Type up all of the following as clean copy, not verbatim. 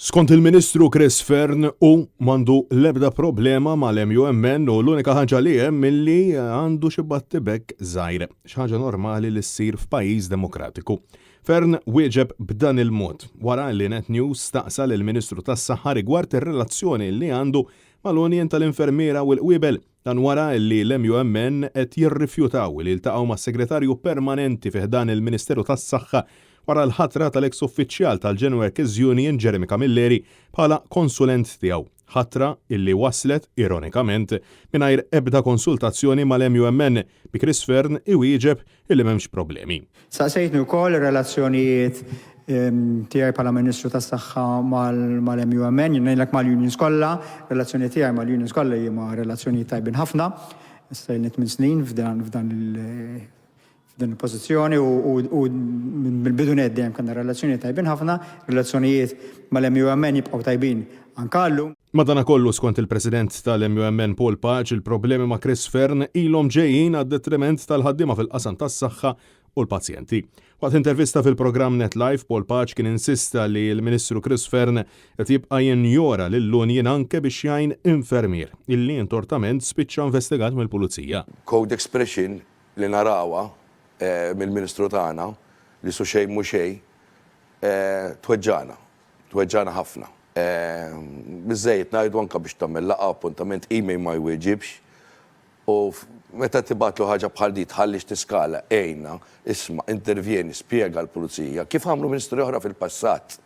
Skont il-Ministru Chris Fearne hu m'għandu l-ebda problema mal-MUMN u l-unika ħaġa li hemm illi għandu xi battibekk żgħir, xi ħaġa normali li ssir f'pajjiż demokratiku. Fearne wieġeb b'dan il-mod wara li Net News staqsa lill-Ministru tas-Saħħa rigward ir-relazzjoni li għandu mal-Union tal-Infermiera u l-Qwiebel. Dan wara li l-MUMN qed jirrifjutaw li jiltaqgħu mas-Segretarju Permanenti fi ħdan il-Ministeru tas-Saħħa wara l-ħatra tal-eks uffiċjal tal-General Workers Union Jeremy Camilleri bħala konsulent tiegħu, ħatra illi waslet, ironikament, mingħajr ebda konsultazzjoni mal-MUMN, bi Chris Fearne iwieġeb illi m'hemmx problemi. Saqsejtni wkoll ir-relazzjonijiet tiegħi bħala Ministru tas-Saħħa mal-MUMN, jien ngħidlek mal-unions kollha, relazzjoni tiegħi mal-unions kollha huma relazzjonijiet tajbin ħafna. Issa ilni tminn snin f'dan f'dan f'din il-pożizzjoni u mill-bidu nett dejjem kellna relazzjonijiet tajbin ħafna, relazzjonijiet mal-MUMN jibqgħu tajbin anke llum. Madanakollu, skont il-President tal-MUMN Paul Pace, il-problemi ma' Chris Fearne ilhom ġejjin għad-detriment tal-ħaddiema fil-qasam tas-saħħa u l-pazjenti. Waqt intervista fil-programm Net Live, Paul Pace kien insista li l-Ministru Chris Fearne qed jibqa' jinjora lill-union anke biex jgħin infermier illi intortament spiċċa investigat mill-Pulizija. Code expression li narawha mill-Ministru tagħna li su xejn mhu xejn tweġġagħna. Tweġġagħna ħafna. Biżżejjed ngħidu anke biex tagħmel laqgħa, appuntament, email ma jwieġibx. U meta tibgħatlu ħaġa bħal di tħallix tiskala, għinna, isma', intervjeni, spjega l-pulizija, kif għamlu ministri oħra fil-passat.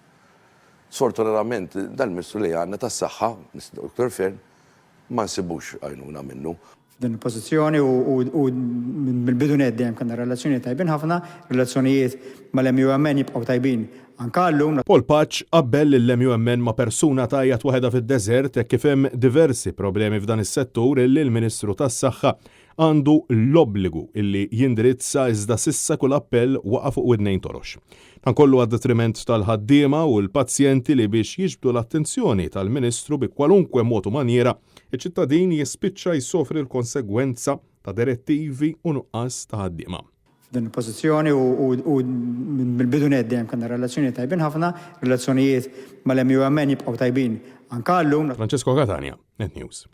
Sfortunatament dal-Ministru li għandna tas-Saħħa, Dr. Fearne, ma nsibux għajnuna minnu. F'din il-pożizzjoni u mill-bidu nett dejjem kellna relazzjonijiet tajbin ħafna, relazzjonijiet mal-MUMN jibqgħu tajbin anke llum. Paul Pace qabbel lill-MUMN ma' persuna tgħajjat waħedha fid-deżert hekk kif hemm diversi problemi f'dan is-settur illi l-Ministru tas-Saħħa għandu l-obbligu illi jindirizza iżda s'issa kull appell waqa' fuq widnejn torox. Dan kollu għad-detriment tal-ħaddiema u l-pazjenti li biex jiġbdu l-attenzjoni tal-Ministru bi kwalunkwe mod u manjiera Iċ-ċittadin jispiċċa jsofri l-konsegwenza ta' direttivi u nuqqas ta' ħaddiema. F'din il-pożizzjoni u mill-bidu nett dejjem kellna relazzjonijiet tajbin ħafna, relazzjonijiet mal-MUMN jibqgħu tajbin anke llum. Francesco Catania, Net News.